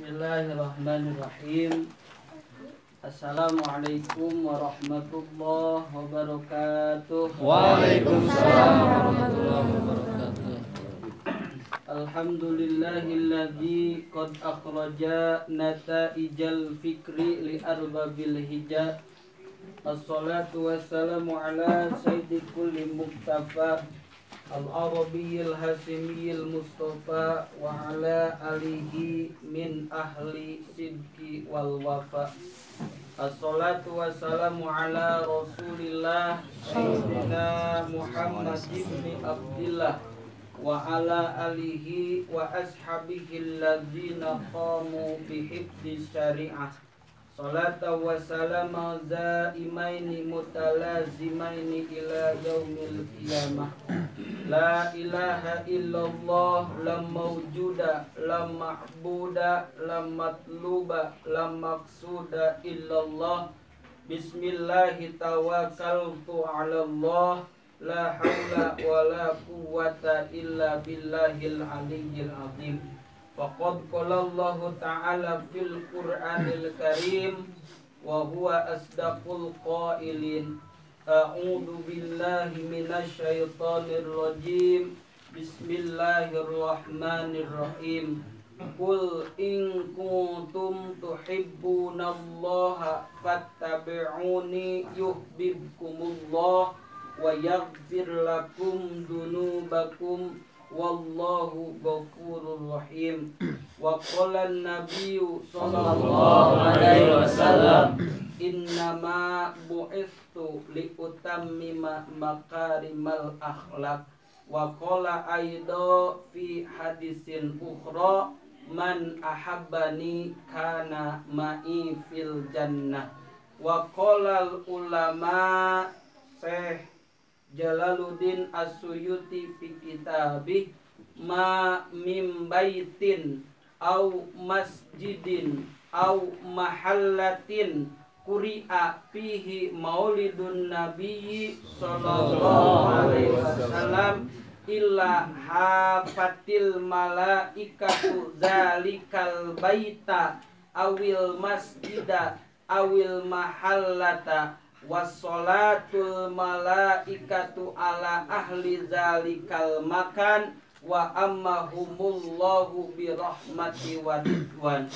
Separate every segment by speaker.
Speaker 1: Bismillahirrahmanirrahim. Assalamualaikum warahmatullahi wabarakatuh.
Speaker 2: Waalaikumsalam warahmatullahi wabarakatuh.
Speaker 1: Alhamdulillahilladzi qad akhraja nataijal fikri li arbabil hijab. Assalatu wassalamu ala sayyidi kulli muktafa al-arabiyyil hasimiyil mustafa wa ala alihi min ahli sidqi wal wafa. Assalatu wassalamu ala rasulillah sayyidina Muhammad ibn Abdillah wa ala alihi wa ashabihi alladzina qamu bihifdzi syariah. Salata wa salama zaimaini mutalazimaini ila yaumil qiyamah. La ilaha illallah, la mawjuda, la ma'buda, la matluba, la maqsuda illallah. Bismillahi tawakkaltu ala Allah. La hawla wa la quwwata illa billahil aliyyil azim. Faqad qala Allahu ta'ala fil Qur'anil Karim wa huwa asdaqul qailin. A'udzu billahi minasyaitonir rajim. Bismillahirrahmanirrahim. Qul in kuntum tuhibbunallaha fattabi'uni yuhibbukumullah wa yaghfir lakum dzunubakum. Wallahu ghafurur rahim. Wa qala an-nabiyyu sallallahu alaihi wasallam innama bu'istu liutammima makarimal akhlaq. Wa qala aidha fi hadisin ukhra man ahabbani kana ma'i fil jannah. Wa qala al ulama Syekh Jalaluddin As-Suyuti fi kitabih ma mim baitin au masjidin au mahallatin quri'a fihi maulidun nabiyyi sallallahu alaihi wasallam illa hafatil malaikatu zalikal baita awil masjida awil mahallata wassalatul malaikatu ala ahli zalikal makan wa ammahumullahu birahmati wa ridwan.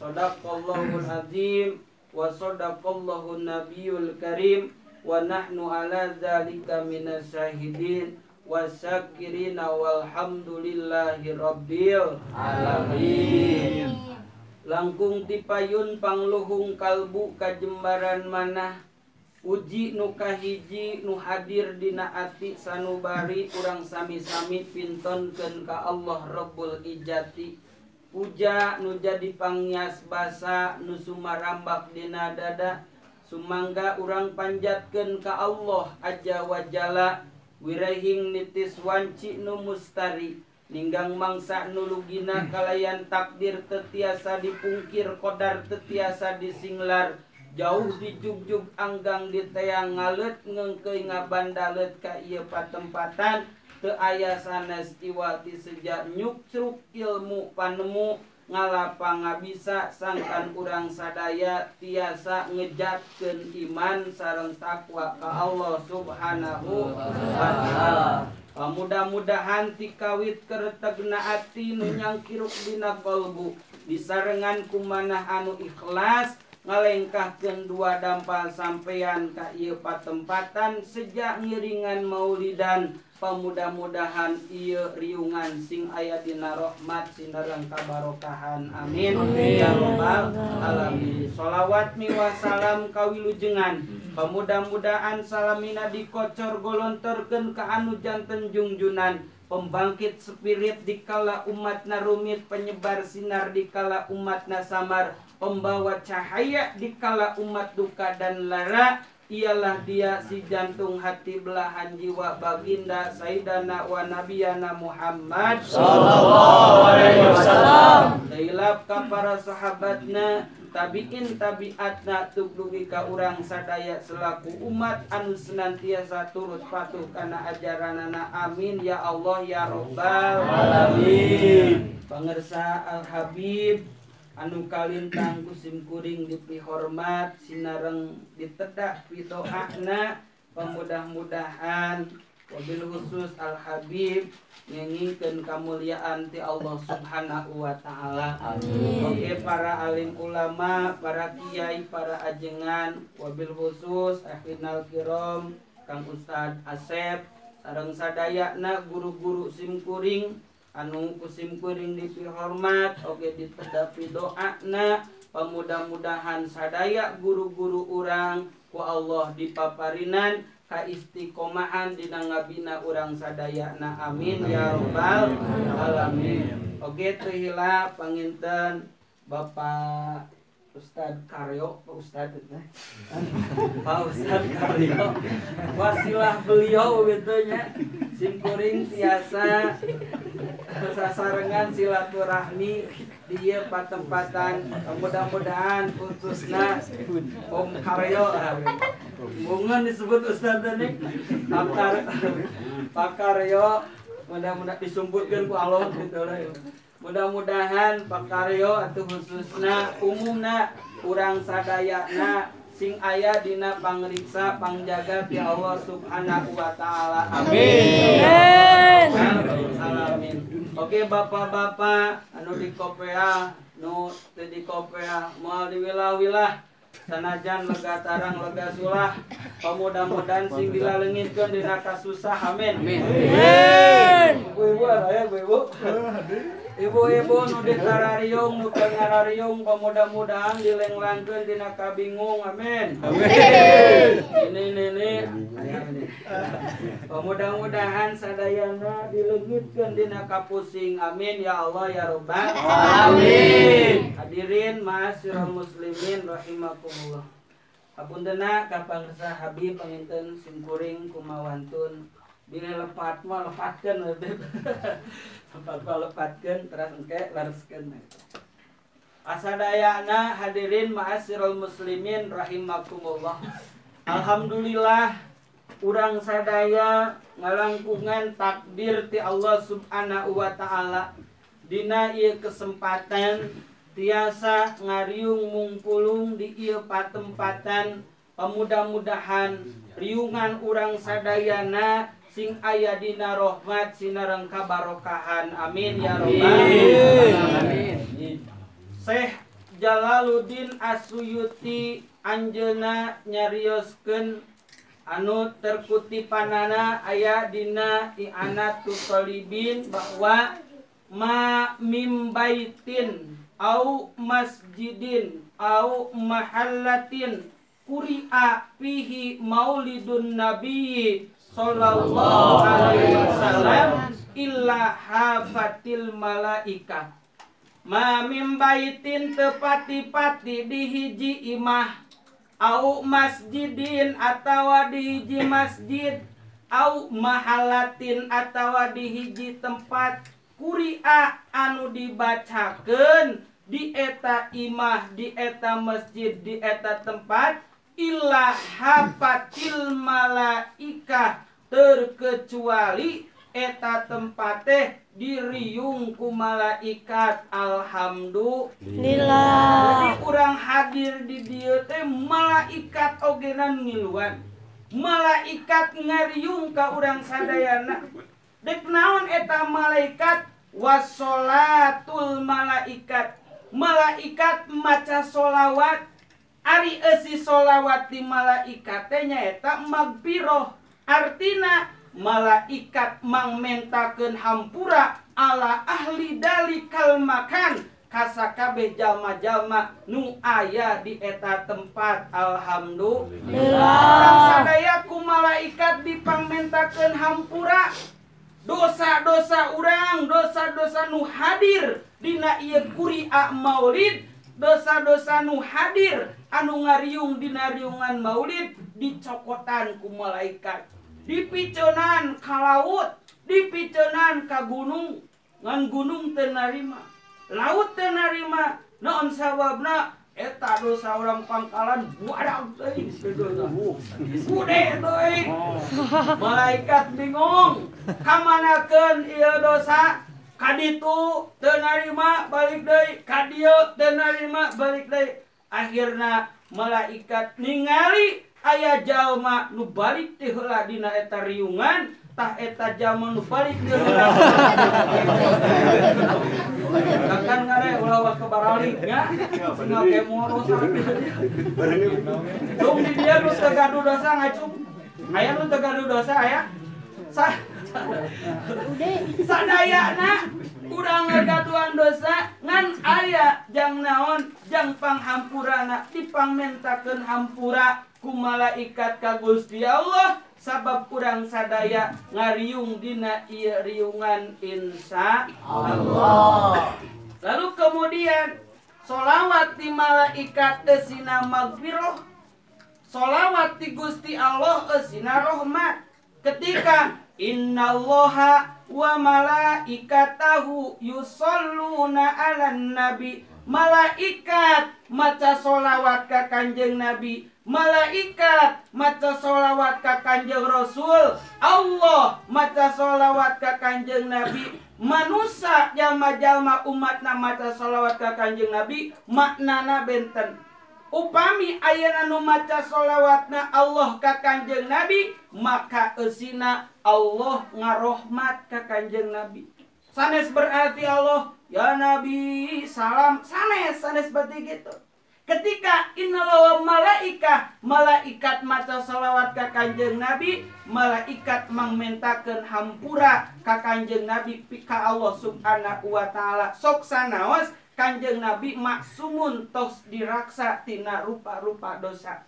Speaker 1: Sadaqallahul azim wa sadaqallahu nabiyul karim wa nahnu ala zalika minasyahidin wasyakirina walhamdulillahi rabbil alamin. Langkung tipayun pangluhung kalbu kajembaran manah. Uji nu kahiji nu hadir dina ati sanubari urang sami-sami pintonkeun ka Allah Rabbul Ijati. Puja nu jadi pangias basa nu sumarambak dina dada. Sumangga urang panjatkeun ka Allah aja wajala wirehing nitis wanci nu mustari. Ninggang mangsa nu lugina kalayan takdir tetiasa dipungkir kodar tetiasa disinglar. Jauh dijugjug anggang diteang ngalet ngengkeuy ngabandalet ka ieu patempatan teu aya sanes iwati sejak nyukcruk ilmu panemu ngalapa ngabisa sangkan urang sadaya tiasa ngejatkeun iman sareng takwa ka Allah Subhanahu wa taala. Mudah-mudahan tikawit keretegna ati nu nyangkiruk dina kalbu disarengan kumanah anu ikhlas ngalengkahkeun dua dampal sampeyan ka ieu patempatan sejak ngiringan maulidan. Pamudah-mudahan ieu riungan sing aya dina rahmat sinareng kabarokahan. Amin ya rabbal alamin. Sholawat miwah salam kawilujengan. Pamudah-mudahan salamina dikocor golontorkeun ka anu janten jungjunan. Pembangkit spirit dikala umatna rumit, penyebar sinar dikala umatna samar, pembawa cahaya dikala umat duka dan lara. Ialah dia si jantung hati belahan jiwa baginda Sayyidana wa Nabiyana Muhammad
Speaker 2: sallallahu alaihi wasallam.
Speaker 1: Dailap ka para sahabatna, tabiin tabiatna tugdugi ka urang sadaya selaku umat anu senantiasa turut patuh kana ajaranana. Amin ya Allah ya Rabbal
Speaker 2: alamin.
Speaker 1: Pangersa Al Habib anu kalintang ku simkuring dipihormat sinareng ditedak pidoana pemudah-mudahan wabil khusus Al Habib ngengingkeun kamuliaan ti Allah Subhanahu wa taala. Oke para alim ulama, para kiai, para ajengan, wabil khusus akhirnal kiram Kang Ustad Asep sareng sadayana guru-guru simkuring anu ku simkuring dipihormat oge ditedapi doana pemudah-mudahan sadaya guru-guru urang ku Allah dipaparinan kaistiqomahan dina ngabina urang sadayana amin ya rabbal alamin. Oke teu hilap panginten Bapak Ustad Karyo, Pak Ustad Pak Ustad Karyo wasilah beliau gitu nya simkuring tiasa sasarengan silaturahmi di ieu patempatan mudah-mudahan khususna Om Karyo bungan disebut Ustad teh Pak Karyo mudah-mudahan disumputkeun ku Allah gitu lah. Mudah-mudahan Pak Karyo atau khususna umumna urang sadayana sing aya dina pangriksa pangjaga ti Allah Subhanahu wa taala. Amin. Amin. Oke bapak-bapak anu di Kopea nu teu di Kopea moal diwilah-wilah sanajan lega tarang lega sulah pemudah-mudahan sing dilaleungitkeun dina kasusah amin. Amin. Ibu-ibu aya ibu-ibu. Ibu-ibu nu ditarariung nu teu ngarariung pemudah-mudahan dilenglangkeun dina kabingung amin. Amin. Ini ini pemudah-mudahan sadayana dileungitkeun dina kapusing amin ya Allah ya rabbal alamin. Hadirin ma'asyiral muslimin rahimakumullah. Hapuntena ka pangsa Habib panginten simkuring kumawantun bilih lepat mah lepatkeun lepat mah lepatkeun teras engke lereskeun. Asadayana hadirin ma'asyiral muslimin rahimakumullah. Alhamdulillah urang sadaya ngalangkungan takdir ti Allah Subhanahu wa taala dina ieu kesempatan tiasa ngariung mungkulung di ieu patempatan pemudah-mudahan riungan urang sadayana sing aya dina rahmat sinareng kabarokahan amin ya rabbal alamin. Syekh Jalaluddin As-Suyuti anjeunna nyarioskeun anu terkutipanana aya dina I'anatut Thalibin bahwa ma mim baitin au masjidin au mahallatin quri'a fihi maulidun nabiyyi sallallahu alaihi wasallam illa hafatil malaika. Ma mim baitin tepati-pati di hiji imah au masjidin atawa di hiji masjid au mahalatin atawa di hiji tempat quri'a anu dibacakeun di eta imah di eta masjid di eta tempat illa hafatil malaika terkecuali eta tempat teh diriung ku malaikat. Alhamdulillah. Jadi urang hadir di dieu teh malaikat ogenan ngiluan, malaikat ngariung ka urang sadayana. Dek naon eta malaikat? Wassolatul malaikat, malaikat maca solawat. Ari eusi solawat di malaikat teh nyaeta magfiroh, artina malaikat mangmentakeun hampura ala ahli dalikal makan kasakabeh jalma-jalma nu aya di eta tempat. Alhamdulillah. Sadaya ku malaikat dipangmentakeun hampura dosa-dosa urang, dosa-dosa nu hadir dina ieu quri'a maulid, dosa-dosa nu hadir anu ngariung dina riungan maulid dicokotan ku malaikat, dipicenan ka laut, dipicenan ka gunung, ngan gunung teu narima, laut teu narima. Naon sababna? Eta dosa orang pangkalan buadak teuing bude teuing. Malaikat bingung kamanakeun ieu dosa, ka ditu teu narima, balik deui ka dieu teu narima. jalma balik deui. Akhirna malaikat ningali aya jalma nu balik teh heula dina eta riungan, tah eta jalma nu balik teh heula. Kan ngare ulah wa kebaralik nya. Sina kemoro Cung di dia nu teu gaduh dosa ngacung. Aya nu teu gaduh dosa aya. Sadayana urang ngagaduhan dosa ngan aya jang naon jang panghampurana dipangmentakeun hampura ku malaikat ka Gusti Allah sabab urang sadaya ngariung dina ieu riungan insya Allah. Lalu kemudian solawat di malaikat eusina magfirah, solawat di Gusti Allah eusina rahmat. Ketika innallaha wa malaikatahu yusholluna 'alan nabi, malaikat maca solawat ka Kanjeng Nabi, malaikat maca solawat ka Kanjeng Rasul, Allah maca solawat ka Kanjeng Nabi, manusia jalma-jalma umatna maca solawat ka Kanjeng Nabi, maknana benten. Upami ayeuna nu maca solawatna Allah ka Kanjeng Nabi, maka eusina Allah ngarohmat ka Kanjeng Nabi. Sanes berarti Allah ya Nabi salam, sanes sanes berarti gitu. Ketika innallaha malaikah, malaikat maca solawat ka Kanjeng Nabi, malaikat mangmentakeun hampura ka Kanjeng Nabi ka Allah Subhanahu wa taala. Sok sanaos Kanjeng Nabi maksumun tos diraksa tina rupa-rupa dosa.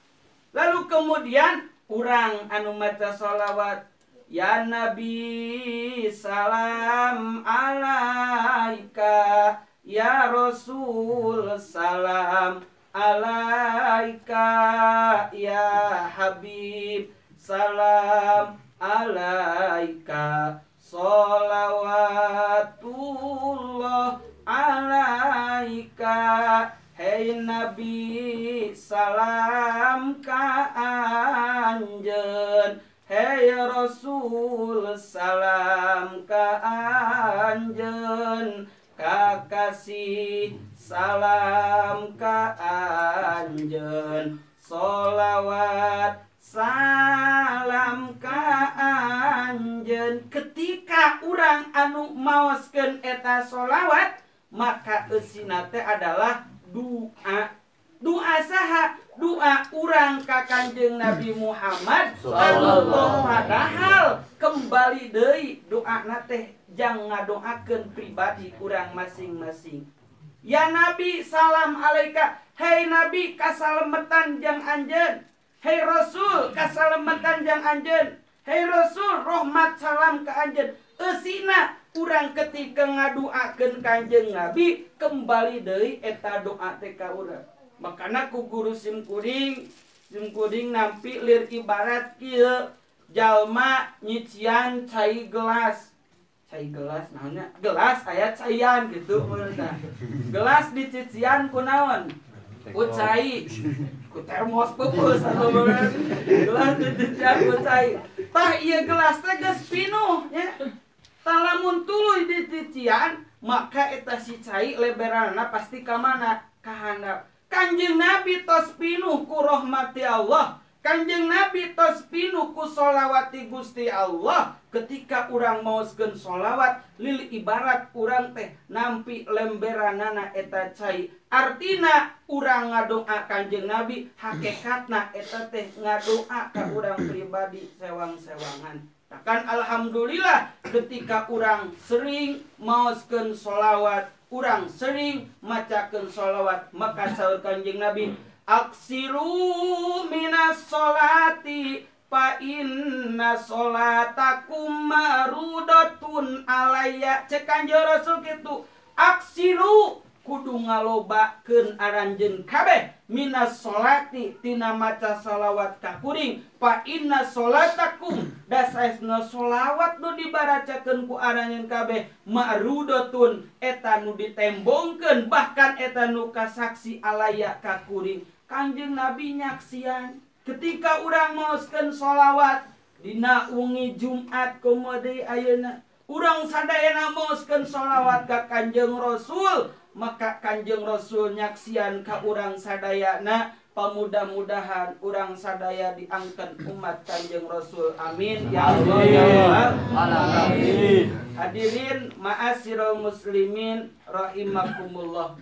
Speaker 1: Lalu kemudian urang anu maca solawat ya Nabi salam alaika, ya Rasul salam alaika, ya Habib salam alaika, sholawatullah alaika, hei Nabi salam ka anjeun, hei Rasul salam ka anjeun, kakasih salam ka anjeun, sholawat salam ka anjeun. Ketika urang anu maoskeun eta sholawat, maka eusina teh adalah doa. Doa saha? Doa urang ka Kanjeng Nabi Muhammad sallallahu, padahal kembali deui doana teh jang ngadoakeun pribadi urang masing-masing. Ya Nabi salam alaika, hei Nabi kasalemetan jang anjeun, hei Rasul kasalemetan jang anjeun, hei Rasul rahmat salam ka anjeun. Eusina urang ketika ngadoakeun Kanjeng Nabi kembali deui eta doa teh ka urang. Makana ku guru simkuring, simkuring nampi lir ibarat kieu jalma nyician cai gelas. Cai gelas naonnya? Gelas aya caian gitu mun tah. Gelas dicician ku naon? Ku cai. Ku termos peupeus atuh bener. Gelas dicician ku cai. Tah ieu gelas teh geus pinuh nya. Tah lamun tuluy dicician, maka eta si cai leberanna pasti ka mana? Ka handap. Kanjeng Nabi tos pinuh ku rahmati Allah, Kanjeng Nabi tos pinuh ku sholawati Gusti Allah. Ketika urang maoskeun sholawat, lil ibarat urang teh nampi lemberanana eta cai. Artina urang ngadoa Kanjeng Nabi, hakikatna eta teh ngadoa ka urang pribadi sewang-sewangan. Kan alhamdulillah ketika urang sering maoskeun sholawat, urang sering macakeun sholawat, maka saur Kanjeng Nabi, aksiru minas sholati fa inna sholatakum marudatun alayya. Cek Kanjeng Rasul kitu, aksiru kudu ngalobakeun aranjeun kabeh minas sholati tina maca sholawat ka kuring, fa inna sholatakum da saesna sholawat nu dibaracakeun ku aranjeun kabeh ma'rudatun eta nu ditembongkeun bahkan eta nu kasaksi alaya ka kuring. Kanjeng Nabi nyaksian ketika urang maoskeun sholawat dina wengi Jumat komo deui ayeuna urang sadayana maoskeun sholawat ka Kanjeng Rasul, Maka Kanjeng Rasul nyaksian ka urang sadayana, pamudah-mudahan urang sadaya diangkat umat Kanjeng Rasul. Amin ya Allah ya Allah. Amin. Hadirin ma'asyiral muslimin rahimakumullah.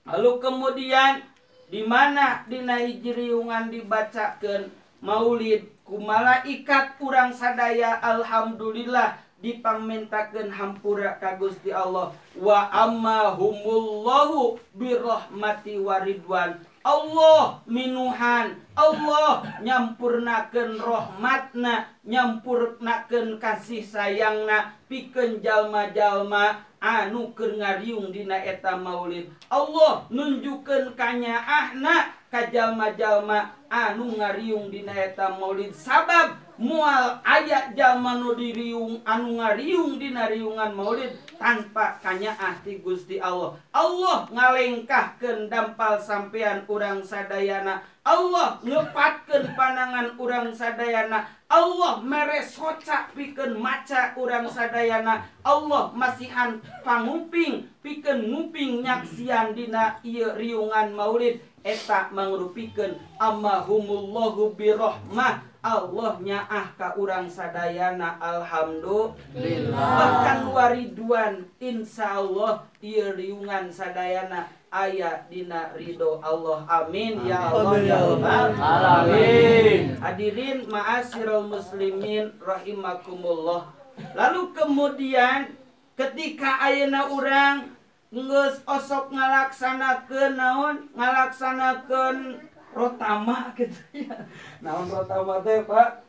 Speaker 1: Lalu kemudian di mana dina hiji riungan dibacakeun maulid ku malaikat urang sadaya, alhamdulillah dipangmentakeun hampura ka Gusti Allah. Wa amma humullahu birahmati waridwan. Allah minuhan, Allah nyampurnakeun rahmatna, nyampurnakeun kasih sayangna pikeun jalma-jalma anu keur ngariung dina eta maulid. Allah nunjukkeun kanyaahna ka jalma-jalma anu ngariung dina eta maulid. Sabab moal aya jalma nu diriung anu ngariung dina riungan maulid tanpa kanyaah ti Gusti Allah. Allah ngalengkahkeun dampal sampean urang sadayana, Allah ngepatkeun panangan urang sadayana, Allah mere soca pikeun maca urang sadayana, Allah masihan panguping pikeun nguping nyaksian dina ieu riungan maulid. Eta mangrupikeun amahumullahu birahmah, Allah nyaah ka urang sadayana. Alhamdulillah. Bahkan wariduan insyaallah ieu riungan sadayana aya dina ridho Allah. Amin ya Allah ya Allah. Amin. Hadirin ma'asyiral muslimin rahimakumullah. Lalu kemudian ketika ayeuna urang geus osok ngalaksanakeun naon? Ngalaksanakeun rotama gitu ya. Naon rotama teh, Pak?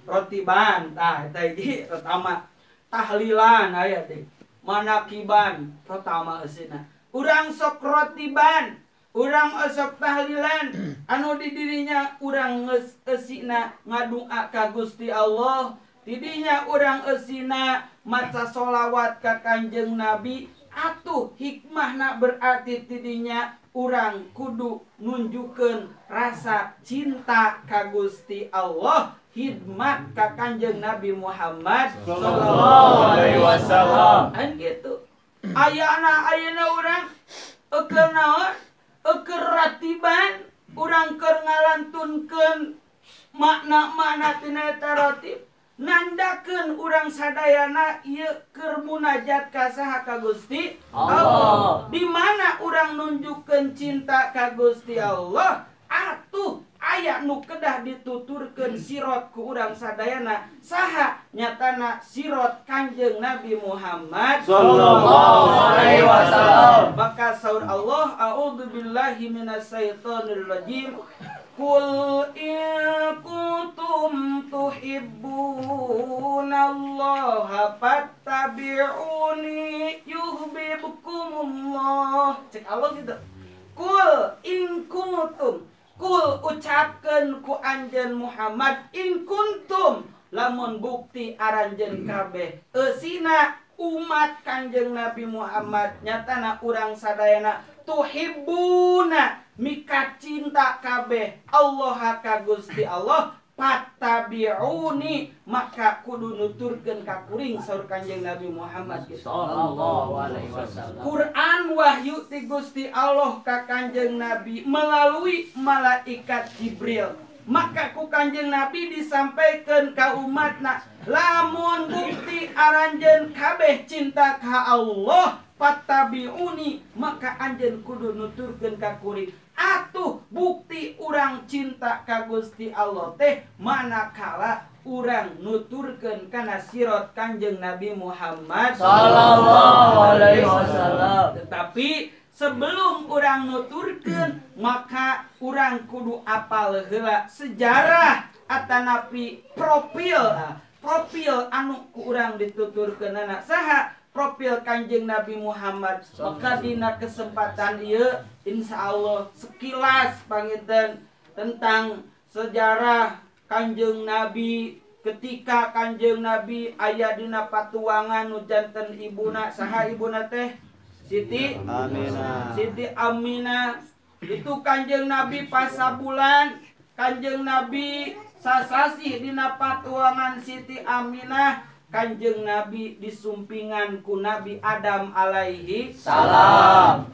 Speaker 1: Rotiban. Tah eta hiji rotama. Tahlilan aya teh. Manakiban rotama eusina. Urang sok rotiban, urang osok tahlilan, anu di dirinya urang geus eusina ngadua ka Gusti Allah, tidinya urang eusina maca solawat ka Kanjeng Nabi. Atuh hikmahna berarti tidinya urang kudu nunjukkeun rasa cinta ka Gusti Allah, hidmat ka Kanjeng Nabi Muhammad sallallahu alaihi wasallam. An gitu. Ayana ayeuna urang eukeun naon? Eukeun ratiban, urang keur ngalantunkeun makna-makna tina eta ratib, nandakeun urang sadayana ieu keur munajat ka saha? Ka Gusti Allah. Di mana urang nunjukkeun cinta ka Gusti Allah, atuh aya nu kedah dituturkeun sirot ku urang sadayana. Saha? Nyatana sirot Kanjeng Nabi Muhammad
Speaker 2: sallallahu alaihi wasallam.
Speaker 1: Maka saur Allah, a'udzubillahi minasyaitonir rajim. Qul in kuntum tuhibbunallaha fattabi'uni yuhibbukumullah. Cek Allah gitu. Qul in kuntum, kul ucapkeun ku anjeun Muhammad, in kuntum lamun bukti aranjeun kabeh eusina umat Kanjeng Nabi Muhammad, nyatana urang sadayana tuhibbuna mika cinta kabeh Allah ka Gusti Allah, fattabi'uni maka kudu nuturkeun ka kuring saur Kanjeng Nabi Muhammad
Speaker 2: sallallahu alaihi wasallam.
Speaker 1: Quran wahyu ti Gusti Allah ka Kanjeng Nabi melalui malaikat Jibril. Maka ku Kanjeng Nabi disampaikan ka umatna, lamun bukti aranjeun kabeh cinta ka Allah, fattabi'uni maka anjeun kudu nuturkeun ka kuring. Atuh bukti urang cinta ka Gusti Allah teh manakala urang nuturkeun kana sirot Kanjeng Nabi Muhammad
Speaker 2: sallallahu alaihi wasallam.
Speaker 1: Tetapi sebelum urang nuturkeun maka urang kudu apal heula sejarah atanapi profil, profil anu ku urang dituturkeunana. Saha? Profil Kanjeng Nabi Muhammad. Maka dina kesempatan ieu insyaallah sekilas panginten tentang sejarah Kanjeng Nabi ketika Kanjeng Nabi aya dina patuangan nu janten ibuna. Saha ibuna teh? Siti
Speaker 3: Aminah.
Speaker 1: Siti Aminah. Itu Kanjeng Nabi pasabulan, Kanjeng Nabi sasasih dina patuangan Siti Aminah, Kanjeng Nabi disumpingan ku Nabi Adam alaihi
Speaker 2: salam.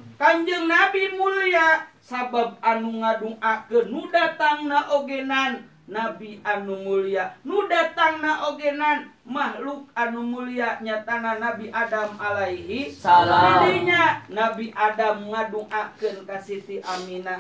Speaker 1: Sabab anu ngadungakeun nu datangna ogenan nabi anu mulia, nu datangna ogenan makhluk anu mulia nyatana Nabi Adam alaihi
Speaker 2: salam.
Speaker 1: Didinya Nabi Adam ngadungakeun ka Siti Aminah.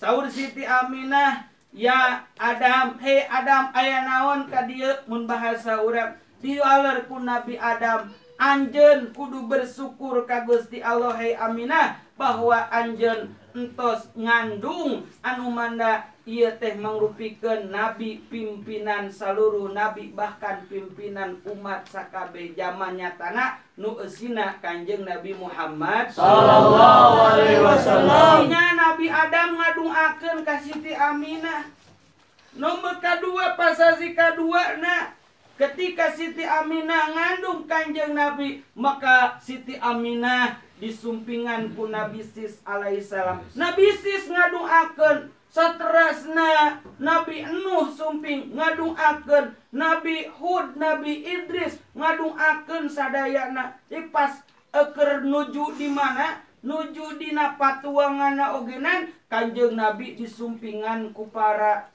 Speaker 1: Saur Siti Aminah, ya Adam, hei Adam, aya naon ka dieu mun bahasa urang diwaler ku Nabi Adam, anjeun kudu bersyukur ka Gusti Allah hei Aminah bahwa anjeun entos ngandung anu manda ieu teh mangrupikeun nabi pimpinan saluruh nabi bahkan pimpinan umat sakabeh zaman nyatana nu eusina Kanjeng Nabi Muhammad
Speaker 2: sallallahu alaihi wasallam.
Speaker 1: Nya Nabi Adam ngadungakeun ka Siti Aminah. Nomor kadua pasasi kadua na ketika Siti Aminah ngandung Kanjeng Nabi, maka Siti Aminah disumpingan ku Nabi Sis alaihissalam. Nabi Sis ngadungakeun, saterasna Nabi Nuh sumping ngadungakeun, Nabi Hud, Nabi Idris ngadungakeun sadayana. Di pas eker nuju di mana? Nuju dina patuanganna ogenan Kanjeng Nabi disumpingan ku para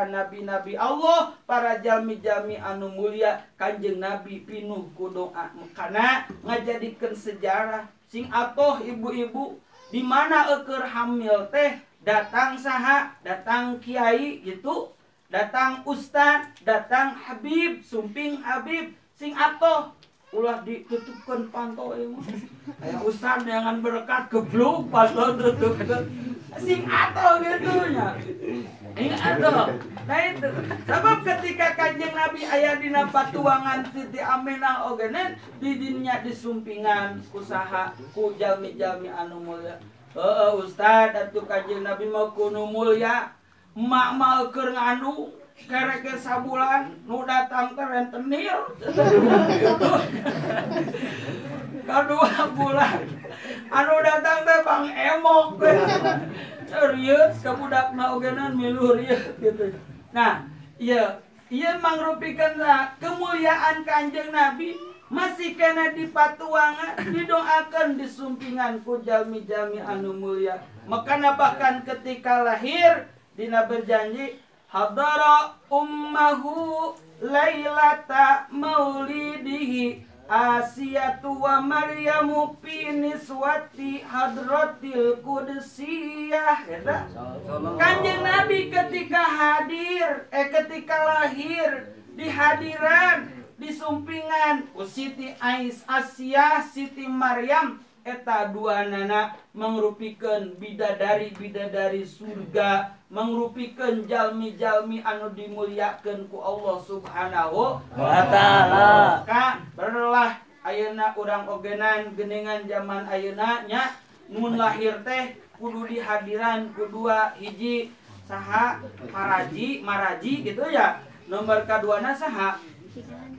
Speaker 1: nabi-nabi Allah, para jami-jami anu mulia. Kanjeng Nabi pinuh ku doa. Makana ngajadikeun sejarah sing atoh ibu-ibu di mana eukeur hamil teh datang saha, datang kiai gitu, datang ustad, datang habib, sumping habib, sing atoh ulah ditutupkeun panto ieu mah. Aya ustad jangan berkat geblug panto tutupkeun. Sing atoh gitu nya. Sing atoh. Nah itu. Sebab ketika Kanjeng Nabi aya dina patuangan Siti Aminah ogenen di dinya disumpingan ku saha ku jalmi-jalmi anu mulia. Heeh ustad atuh Kanjeng Nabi mah kudu mulia. Emak mah keur ngandung kereke sabulan nu datang teh rentenir. Kadua bulan anu datang teh Bang Emok. Serius ka budakna ogenan milu rieut gitu. Nah, ieu ieu mangrupikeun kemuliaan Kanjeng Nabi masih kena dipatuangan, didoakan disumpingan ku jalmi-jalmi anu mulia. Makana bahkan ketika lahir dina berjanji hadara ummahu lailata maulidihi Asiyatu wa Maryamu fi niswati hadratil qudsiyah. Kanjeng Nabi ketika hadir, ketika lahir di hadiran disumpingan Siti Asiyah, Siti Maryam, eta dua nana mangrupikeun bidadari-bidadari surga, mangrupikeun jalmi-jalmi anu dimuliakeun ku Allah Subhanahu
Speaker 2: wa taala.
Speaker 1: Ka berlah ayeuna urang ogenan geuningan zaman ayeuna nya mun lahir teh kudu dihadiran ku dua hiji saha paraji maraji gitu ya. Nomor kaduana saha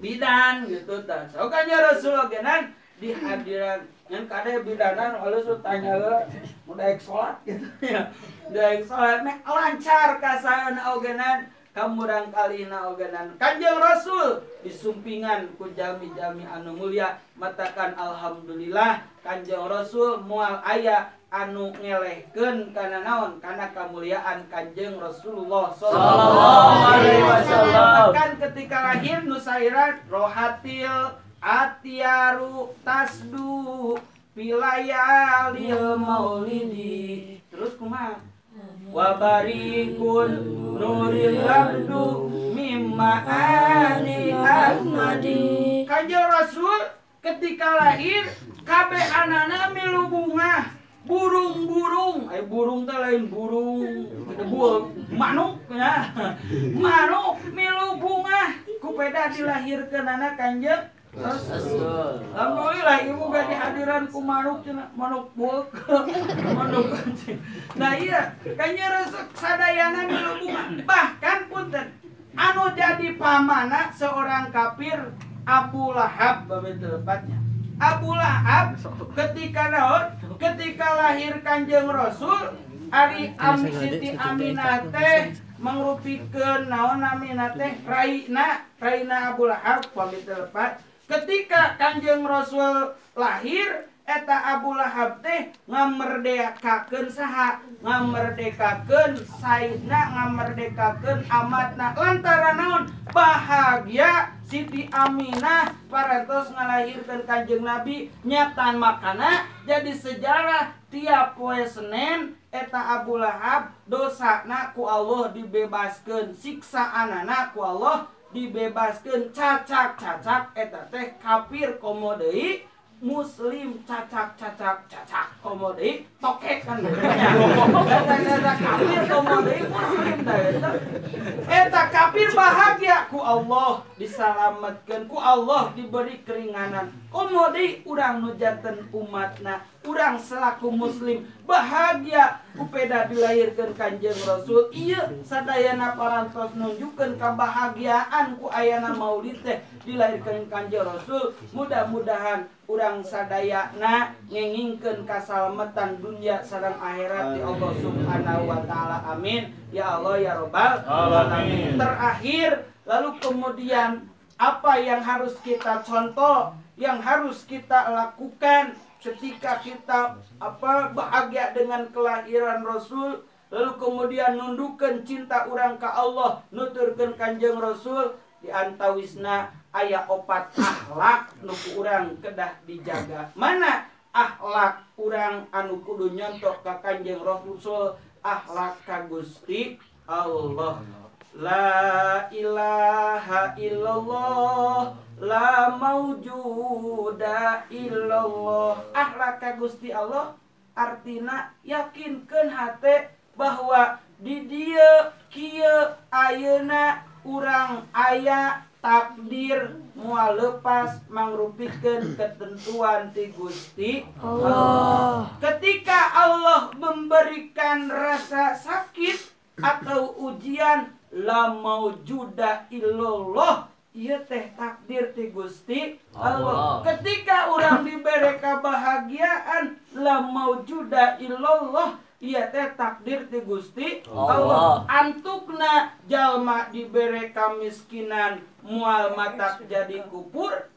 Speaker 1: bidan gitu tah. Sok nya Rasul ogenan dihadiran yang kada bidanan alus tanya heula mun daek salat gitu ya. Daek salat meh lancar kasaeuna ogenan kamurang kalina ogenan. Kanjeng Rasul disumpingan ku jami-jami anu mulia matakan alhamdulillah Kanjeng Rasul moal aya anu ngelehkeun kana naon kana kamuliaan Kanjeng Rasulullah
Speaker 2: sallallahu alaihi wasallam.
Speaker 1: Kan ketika lahir nusairan rohatil atiaru tasdu pilayalil maulidi. Terus kumaha? Wabarikun nuril abdu mimma ani ahmadi. Kanjeng Rasul ketika lahir kabeh anana milu bunga, burung-burung, burung teh lain burung, manuk ya. Manuk milu bunga kupeda dilahirkeunana Kanjeng Rasul. Alhamdulillah ibu gak dihadiran ku manuk cenah, manuk buek, manuk anjing. Nah iya, kayaknya Rasul sadayana milu bunga. Bahkan punten anu jadi pamana seorang kafir Abu Lahab betul tepatnya. Abu Lahab ketika naon? Ketika lahir Kanjeng Rasul, ari Siti Aminah teh mangrupikeun naon namina teh raina, raina Abu Lahab pamit tepat. Ketika Kanjeng Rasul lahir, Eta Abu Lahab teh ngamerdekakeun saha? Ngamerdekakeun Saidna, ngamerdekakeun amatna. Lantaran naon? Bahagia Siti Aminah parantos ngalahirkeun Kanjeng Nabi nyatan makana jadi sejarah tiap poe Senin eta Abu Lahab dosana ku Allah dibebaskeun, siksaanana ku Allah dibebaskeun, cacak-cacak eta teh kafir komo deui muslim, cacak-cacak cacak komo deui tokek kan eta kafir komo deui muslim da eta kafir bahagia ku Allah disalametkeun, ku Allah diberi keringanan komo deui urang nu janten umatna, urang selaku muslim bahagia kupeda dilahirkeun Kanjeng Rasul. Ieu sadayana parantos nunjukkeun kabahagiaan ku ayana maulid teh dilahirkeun Kanjeng Rasul. Mudah-mudahan urang sadayana ngengingkeun kasalametan dunia sareng akhirat di Allah Subhanahu wa taala. Amin ya Allah ya Rabbal alamin. Terakhir, lalu kemudian apa yang harus kita contoh, yang harus kita lakukan ketika kita bahagia dengan kelahiran Rasul, lalu kemudian nundukeun cinta urang ka Allah, nuturkeun Kanjeng Rasul, di antawisna aya opat akhlak nu ku urang kedah dijaga. Mana akhlak urang anu kudu nyontok ka Kanjeng Rasul? Akhlak ka Gusti Allah. La ilaha illallah, la maujuda illallah. Akhlak ka Gusti Allah artina yakinkeun hate bahwa di dieu kieu ayeuna urang aya takdir moal lepas mangrupikeun ketentuan ti Gusti Allah. Ketika Allah memberikan rasa sakit atau ujian, la maujuda illallah, ieu teh takdir ti Gusti Allah. Ketika urang diberi kebahagiaan, la maujuda illallah, ieu teh takdir ti Gusti Allah. Antukna jalma dibere kamiskinan moal matak jadi kupur,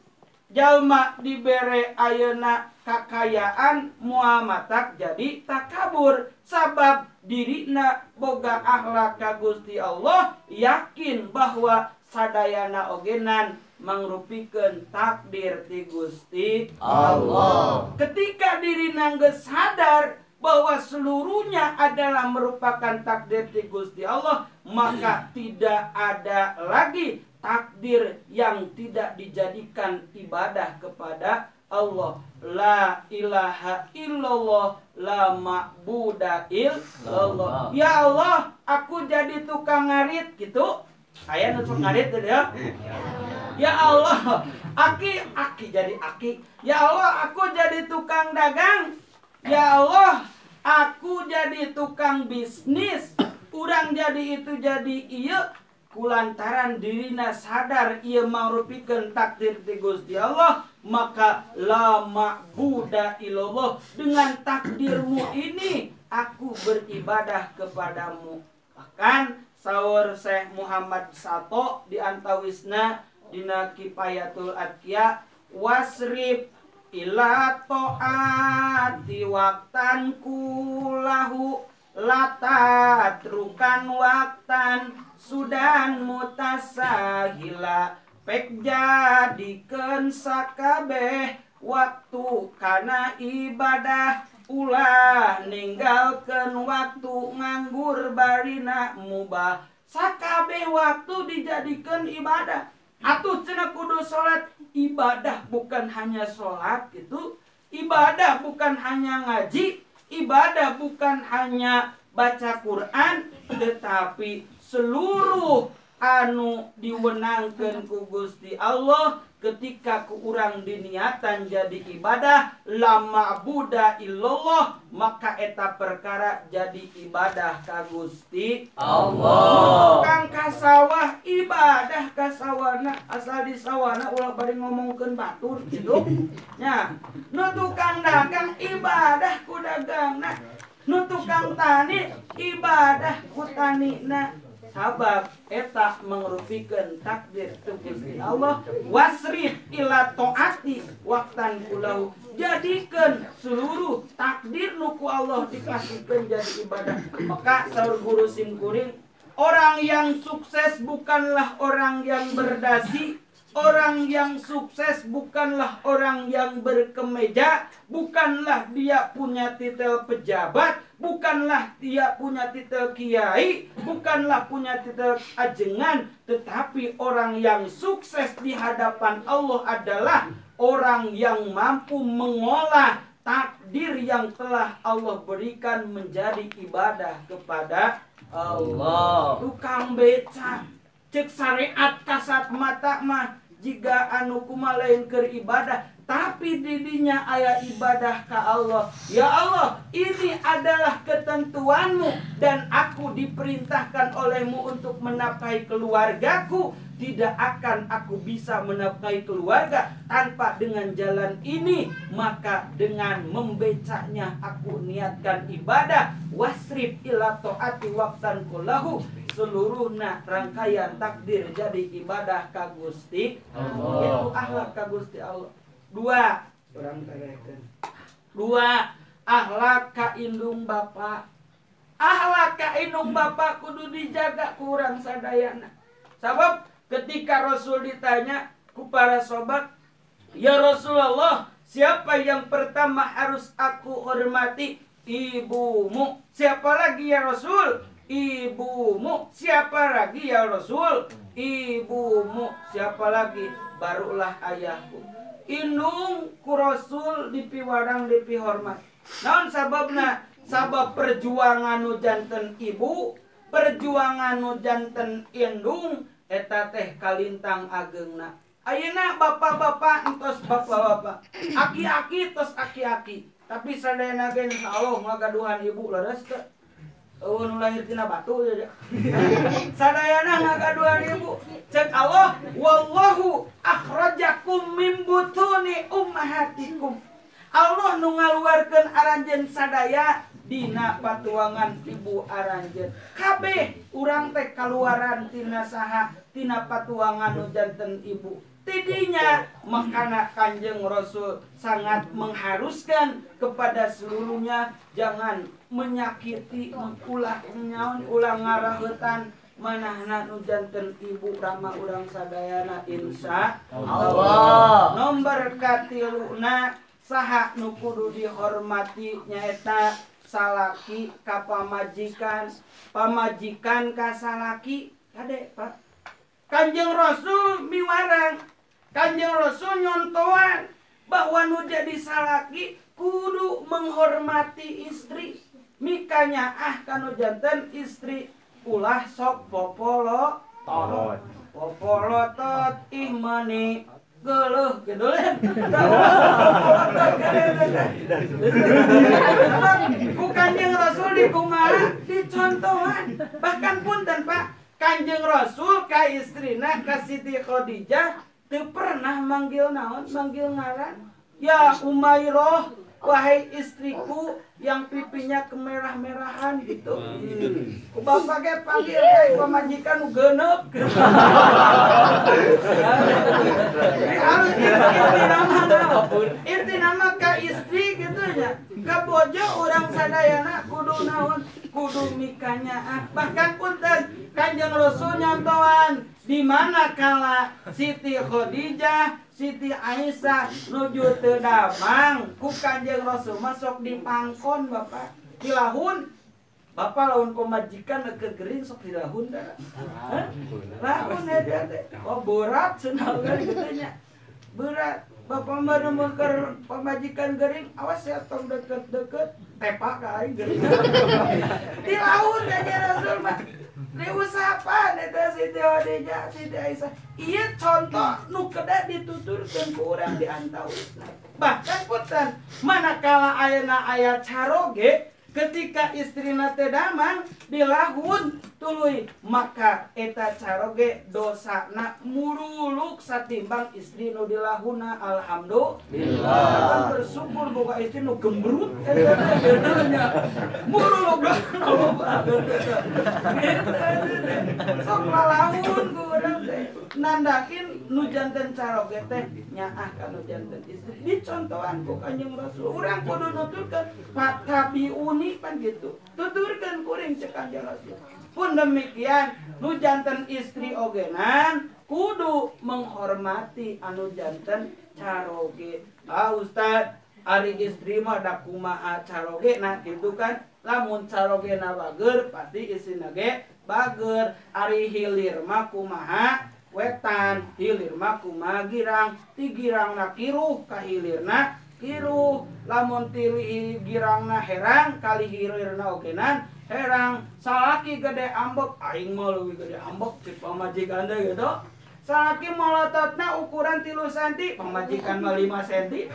Speaker 1: jalma dibere ayeuna kakayaan moal matak jadi takabur, sabab dirina boga akhlak ka Gusti Allah, yakin bahwa sadayana ogenan mangrupikeun takdir ti Gusti Allah. Ketika dirina geus sadar bahwa seluruhnya adalah merupakan takdir ti Gusti Allah, maka tidak ada lagi takdir yang tidak dijadikan ibadah kepada Allah. La ilaha illallah, la ma'buda illallah. Ya Allah, aku jadi tukang ngarit gitu. Aya nu tukang ngarit teh ya. Ya Allah, aki jadi aki. Ya Allah, aku jadi tukang dagang. Ya Allah, aku jadi tukang bisnis. Urang jadi itu jadi ieu kulantaran dirina sadar ieu mangrupikeun takdir ti Gusti Allah, maka la ma'buda illallah, dengan takdirmu ini aku beribadah kepadamu. Bahkan saur Syekh Muhammad Sato di antawisna dina Kifayatul Atqiya, wasrib ila ta'ati waktan kulahu latatrukan waktan sudan mutasahila, pek jadikeun sakabeh waktu kana ibadah, ulah ninggalkeun waktu nganggur barina mubah. Sakabeh waktu dijadikeun ibadah. Atuh cenah kudu salat, ibadah bukan hanya salat gitu, ibadah bukan hanya ngaji, ibadah bukan hanya baca Quran, tetapi seluruh anu diwenangkeun ku Gusti Allah ketika ku urang diniatan jadi ibadah, la ma'buda illallah, maka eta perkara jadi ibadah ka Gusti Allah. Tukang kasawah ibadah kasawana, asal di sawana ulah bari ngomongkeun batur gitu nya. Nu tukang dagang ibadah ku dagangna, nu tukang tani ibadah ku tanina. Sabab eta mangrupikeun takdir ti Gusti Allah. Wasrif ila taati waqtan kulahu. Jadikeun seluruh takdir nu ku Allah dikasihkeun jadi ibadah. Maka saur guru simkuring, orang yang sukses bukanlah orang yang berdasi, orang yang sukses bukanlah orang yang berkemeja, bukanlah dia punya titel pejabat, bukanlah dia punya titel kiai, bukanlah punya titel ajengan, tetapi orang yang sukses di hadapan Allah adalah orang yang mampu mengolah takdir yang telah Allah berikan menjadi ibadah kepada Allah. Tukang beca cek syariat kasat mata mah jika anu kumaha lain keur ibadah, tapi didinya aya ibadah ka Allah. Ya Allah, ini adalah ketentuanmu dan aku diperintahkan olehmu untuk menafkahi keluargaku. Tidak akan aku bisa menafkahi keluarga tanpa dengan jalan ini. Maka dengan membecanya aku niatkan ibadah. Wasrif ila taati waqtan kullahu. Seluruhna rangkaian takdir jadi ibadah ka Gusti Allah. Itu akhlak ka Gusti Allah. Dua, urang tarekeun. Dua, akhlak ka indung bapa. Akhlak ka indung bapa kudu dijaga ku urang sadayana. Sabab ketika Rasul ditanya ku para sobat, ya Rasulullah, siapa yang pertama harus aku hormati? Ibumu. Siapa lagi ya Rasul? Ibumu. Siapa lagi ya Rasul? Ibumu. Siapa lagi? Barulah ayahku. Indung ku Rasul dipiwarang dipihormat. Naon sababna? Sabab perjuangan nu janten ibu, perjuangan nu janten indung, eta teh kalintang ageungna. Ayeuna bapak-bapak entos bapak-bapak, aki-aki tos aki-aki. Tapi sadayana ge insyaallah ngagaduhan ibu leres teu. Eueuh nu lahir tina batu ya. Sadayana ngagaduhan ibu. Cek Allah, wallahu akhrajakum min butuni ummahatikum. Allah nu ngaluarkeun aranjeun sadaya dina patuangan ibu aranjeun. Kabeh urang teh kaluaran tina saha? Tina patuangan nu janten ibu. Tidinya makana Kanjeng Rasul sangat mengharuskan kepada seluruhnya jangan menyakiti, ulah nyaon, ulah ngaraheutan manahna nu janten ibu rama urang sadayana insya Allah. Nomor katiluna saha nu kudu dihormati nyaeta salaki ka pamajikan, pamajikan ka salaki. Kade Pak, Kanjeng Rasul miwarang, Kanjeng Rasul nyontoan bahwa nu jadi salaki kudu menghormati istri. Mikanya ah kanu janten istri ulah sok popolo tot. Popolotot ih mani geuleuh gedolen. Ku Kanjeng Rasul dikumaha dicontohan. Bahkan punten Pak, Kanjeng Rasul ka istrina ka Siti Khadijah teu pernah manggil naon, manggil ngaran. Ya Umairah, wahai istriku yang pipinya kemerah-merahan gitu. Ku bapak ge panggil we pamajikan nu geuneup. Harus inti nama naon? Inti nama ka istri gitu nya. Ka bojo urang sadayana kudu naon? Kudu mikanya. Bahkan punten Kanjeng Rasul nyontoan di mana kala Siti Khadijah, Siti Aisyah nuju teu damang ku Kanjeng Rasul masuk di pangkon Bapak. Dilahun. Bapak lawan pemajikan keur gering sok dilahun da. Hah? Lahun eta teh. Oh berat cenah kitu nya. Berat. Bapak mah mun keur pamajikan gering, awas ya tong deket-deket tepak ka aing gering. Dilahun Kanjeng Rasul mah. Diusapan eta Siti Khadijah, Siti Aisyah. Ieu contoh nu kedah dituturkeun ku urang di antawisna. Bahkan punten, manakala ayeuna aya caroge ketika istrina teu damang dilahun Tuluy maka eta caroge dosana muruluk satimbang istri nu dilahuna. Alhamdulillah. Bersyukur boga istri nu gembrut eta teh muruluk loba sok lalaun ku urang teh nandakin nu janten caroge teh nyaah ka nu janten istri dicontohan ku Kanjeng Rasul. Urang kudu nuturkeun fatabiuni pan gitu, tuturkeun kuring cek Kanjeng Rasul. Pun demikian nu janten istri ogenan kudu menghormati anu janten caroge. Ah ustad, ari istri mah da kumaha caroge nah gitu kan. Lamun carogena bager pasti istrina ge bager. Ari hilir mah kumaha wetan, hilir mah kumaha girang, ti girangna kiruh ka hilirna kiruh. Lamun ti girangna herang kali hilirna ogenan herang. Salaki gede ambek, aing mah leuwih gede ambek cek pamajikan teh gitu. Salaki molototna ukuran 3 cm, pamajikan mah 5 cm.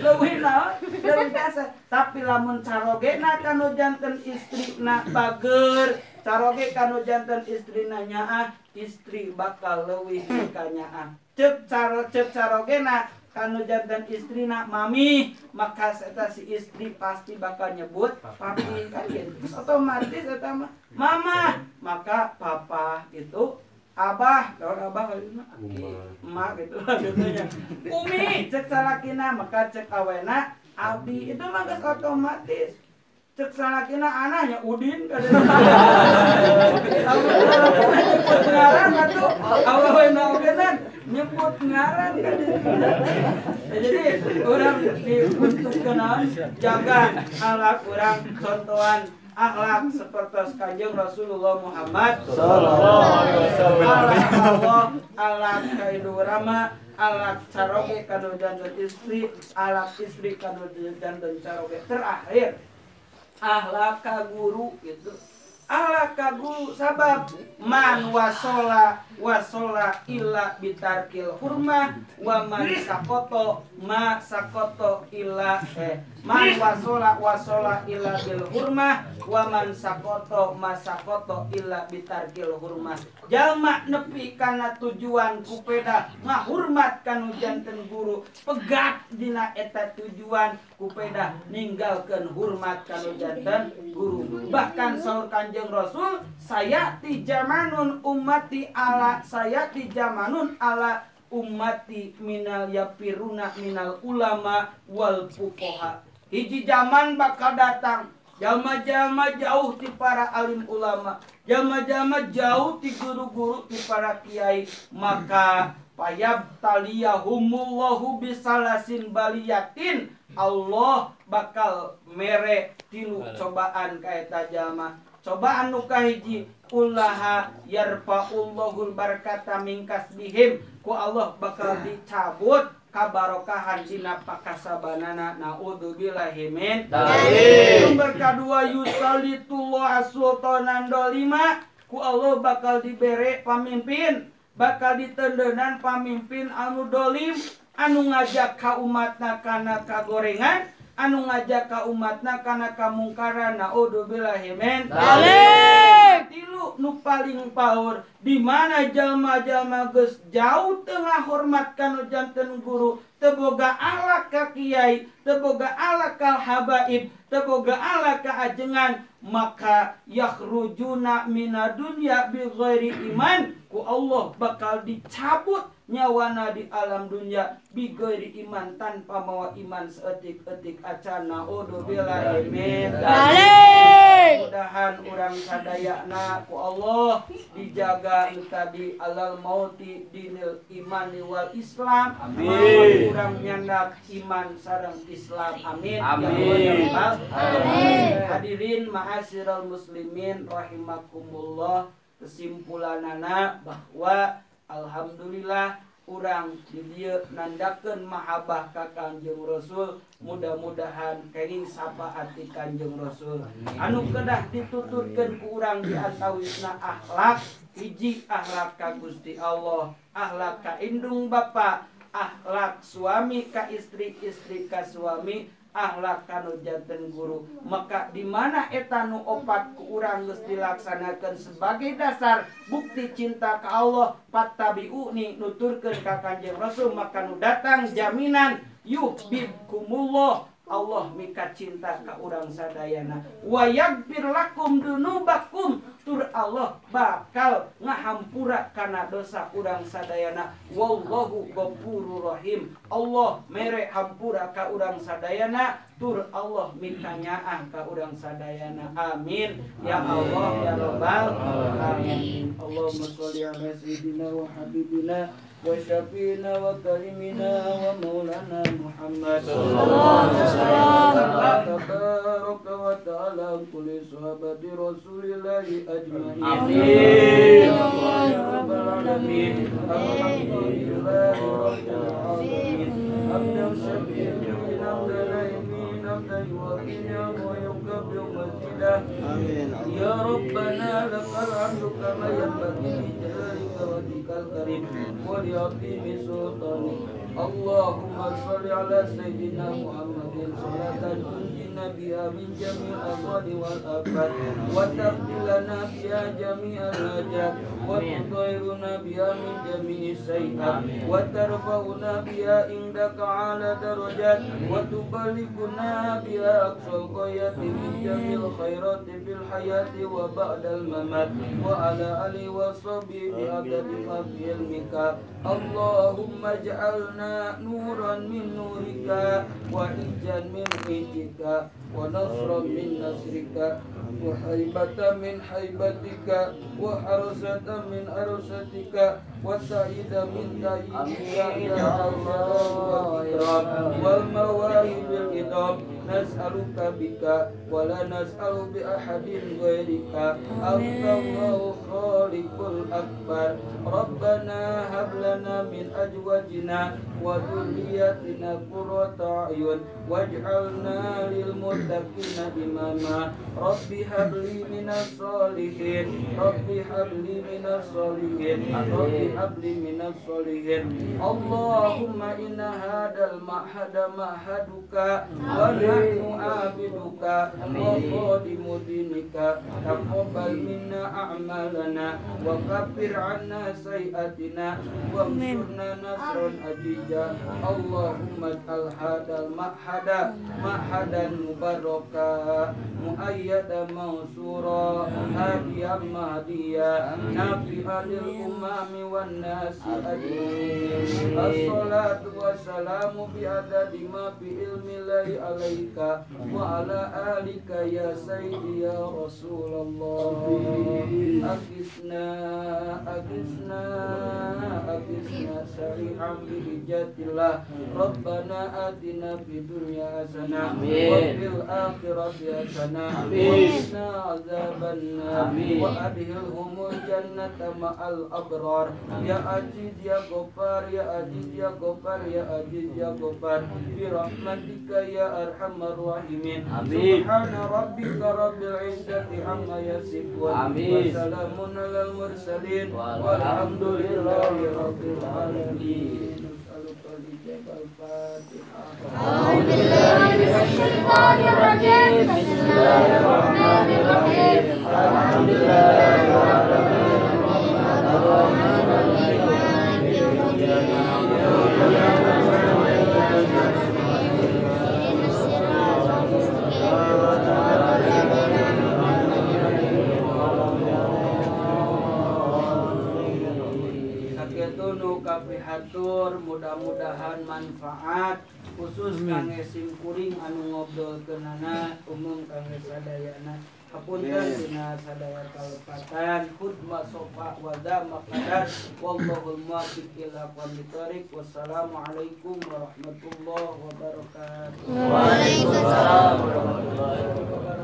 Speaker 1: Leuwih naon? Leuwih biasa. Tapi lamun carogena kanu janten istrina bager, caroge kanu janten istrina nyaah, istri bakal leuwih ka nyaah. Cek carogena kanu janten istrina mami, maka eta si istri pasti bakal nyebut papi kan gitu. Terus otomatis eta mah mama, maka papa gitu. Abah, lawan abah kali mah aki, emak gitu gitunya. Umi cek salakina maka cek awena abi, itu mah geus otomatis. Cek salakina anaknya Udin kada. Nyebut ngaran atuh, awena ogenan nyebut ngaran kada. Jadi urang diuntukkeun jaga akhlak urang, contohan akhlak seperti Kanjeng Rasulullah Muhammad sallallahu alaihi wasallam. Allah akhlak kaidu rama, akhlak caroge kanu janten istri, akhlak istri kanu janten caroge. Terakhir akhlak ka guru gitu. Akhlak ka guru sabab man wasola wasola illa bitarkil hurmah wa man sakoto ma sakoto illa man wasola wasola illa bil hurmah wa man sakoto ma sakoto illa bitarkil hurmah. Jalma nepi kana tujuan kupeda ngahurmat kanu janten guru, pegat dina eta tujuan kupeda ninggalkeun hormat kanu janten guru. Bahkan saur Kanjeng Rasul, sayati jamanun ummati ala sayati jamanun ala ummati minal yapiruna minal ulama wal fuqaha. Hiji zaman bakal datang jalma-jalma jauh ti para alim ulama, jalma-jalma jauh ti guru-guru, ti para kiai, maka payab taliyahumullahu bisalasin baliyatin, Allah bakal mere tilu cobaan ka eta jalma. Cobaan nu kahiji, ullaha yarfa'ullahul barakata min kasbihim, ku Allah bakal dicabut kabarokahan dina pakasabanana. Naudzubillahi min dzalik. Nomor kadua, yusallitullah sultanan dolima, ku Allah bakal dibere pamimpin, bakal ditendenan pamimpin anu dolim, anu ngajak ka umatna kana kagorengan, anu ngajak ka umatna kana kamungkaran. Naudzubillahi min dzalik. Tilu nu paling paur di mana jalma-jalma geus jauh tengah hormat kanu janten guru, teu boga akhlak ka kiai, teu boga akhlak ka habaib, teu boga akhlak ka ajengan, maka yakhrujuna mina dunya bi ghairi iman, ku Allah bakal dicabut nyawana di alam dunia bi ghairi iman, tanpa mawa iman seetik-etik acan. Naudzubillahi min dzalik. Mudahan urang sadayana ku Allah dijaga tadi alal mauti dinil imani wal Islam. Amin. Urang nyandak iman sareng Islam. Amin. Amin. Amin. Hadirin ma'asyiral muslimin rahimakumullah, kesimpulanana bahwa alhamdulillah urang di dieu nandakeun mahabbah ka Kanjeng Rasul, mudah-mudahan kenging syafaat ti Kanjeng Rasul. Anu kedah dituturkeun ku urang di antawisna akhlak, hiji akhlak ka Gusti Allah, akhlak ka indung bapa, akhlak suami ka istri, istri ka suami, akhlak kanu janten guru. Maka di mana eta nu opat ku urang geus dilaksanakeun sebagai dasar bukti cinta ka Allah, fattabi'uni nuturkeun ka Kanjeng Rasul, maka nu datang jaminan yuhibbukumullah, Allah mika cinta ka urang sadayana, wa yaghfir lakum dunubakum, tur Allah bakal ngahampura kana dosa urang sadayana, wallahu ghafurur rahim, Allah mere hampura ka urang sadayana, tur Allah mika nyaah ka urang sadayana. Amin ya Allah ya rabbal alamin. Allahumma sholli ala sayyidina wa habibina wa syafiina wa karimina wa maulana Muhammad sallallahu alaihi wasallam, tabaraka wa ta'ala kulli sahabati rasulillahi ajma'in. Amin ya rabbal alamin. Alhamdulillahi rabbil alamin. Hamdan syafi'in hamdan hamdan yuwafina wa yukafi'u mazidah. Amin. Ya Rabbana lakal hamdu kama yanbaghi li jalalika wa wajhikal karim wa li 'azimi sultanik. Allahumma shalli ala sayyidina Muhammadin salatan tunjina biha min jami'il ahwali wal afat, wa taqdi lana biha jami'al hajat, wa tutahhiruna biha min jami'is sayyi'at, wa tarfa'una biha indaka 'ala darajat, wa tuballighuna biha aqsal ghayati min jami'il khairati fil hayati wa ba'dal mamat, wa ala alihi wa sahbihi bi adadi ma fi ilmika. Allahumma ij'alna nuran min nurika, wa hijjan min hijjika, wa nasran min nasrika, wa haibatan min haibatika, wa harasatan min harasatika, wa ta'idan min ta'idika, ya Allah wal mawahibil idam. Nas'aluka bika wa la nas'alu bi ahadin ghairika. Allahu khaliqul akbar. Rabbana hab lana min azwajina wa dhurriyyatina qurrata a'yun waj'alna lil muttaqina imama. Rabbi habli minas solihin, Rabbi habli minas solihin, Rabbi habli minas solihin. Allahumma inna hadal ma'hada ma'haduka wa nahnu abiduka wa khadimu dinika. Taqabbal minna a'malana wa kaffir 'anna sayyi'atina wansurna nasran aziza. Allahumma ij'al hadal ma'hada ma'hadan mubaraka, muayyada mansura, hadiyan mahdiya, nafi'an lil umami wan nasi ajma'in. Assalatu wassalamu bi adadi ma fi ilmillahi alaika wa ala alika ya sayyidi ya Rasulullah. Agisna agisna agisna sari'an bi hijatillah. Rabbana atina fid dunya hasanah wa fil akhirati hasanah wa qina azabannar wa adkhilhumul jannata ma'al abrar. Ya aziz ya ghaffar, ya aziz ya ghaffar, ya aziz ya ghaffar, bi rahmatika ya arhamar rahimin. Subhana rabbika rabbil izzati amma yasifun wa salamun alal mursalin walhamdulillahi rabbil alamin.
Speaker 3: أعوذ بالله من الشيطان الرجيم. بسم الله الرحمن الرحيم. الحمد لله رب العالمين الرحمن الرحيم مالك يوم الدين إياك نعبد وإياك نستعين اهدنا الصراط المستقيم صراط الذين أنعمت عليهم.
Speaker 1: Sakitu nu kapihatur, mudah-mudahan manfaat khusus kangge simkuring anu ngobrolkeunana, umum kangge sadayana. Hapunten dina sadaya kalepatan. Khudma sofa wa dama qadar. Wallahul muwaffiq ila aqwamit thoriq. Wassalamualaikum warahmatullahi wabarakatuh.
Speaker 3: Waalaikumsalam warahmatullahi wabarakatuh.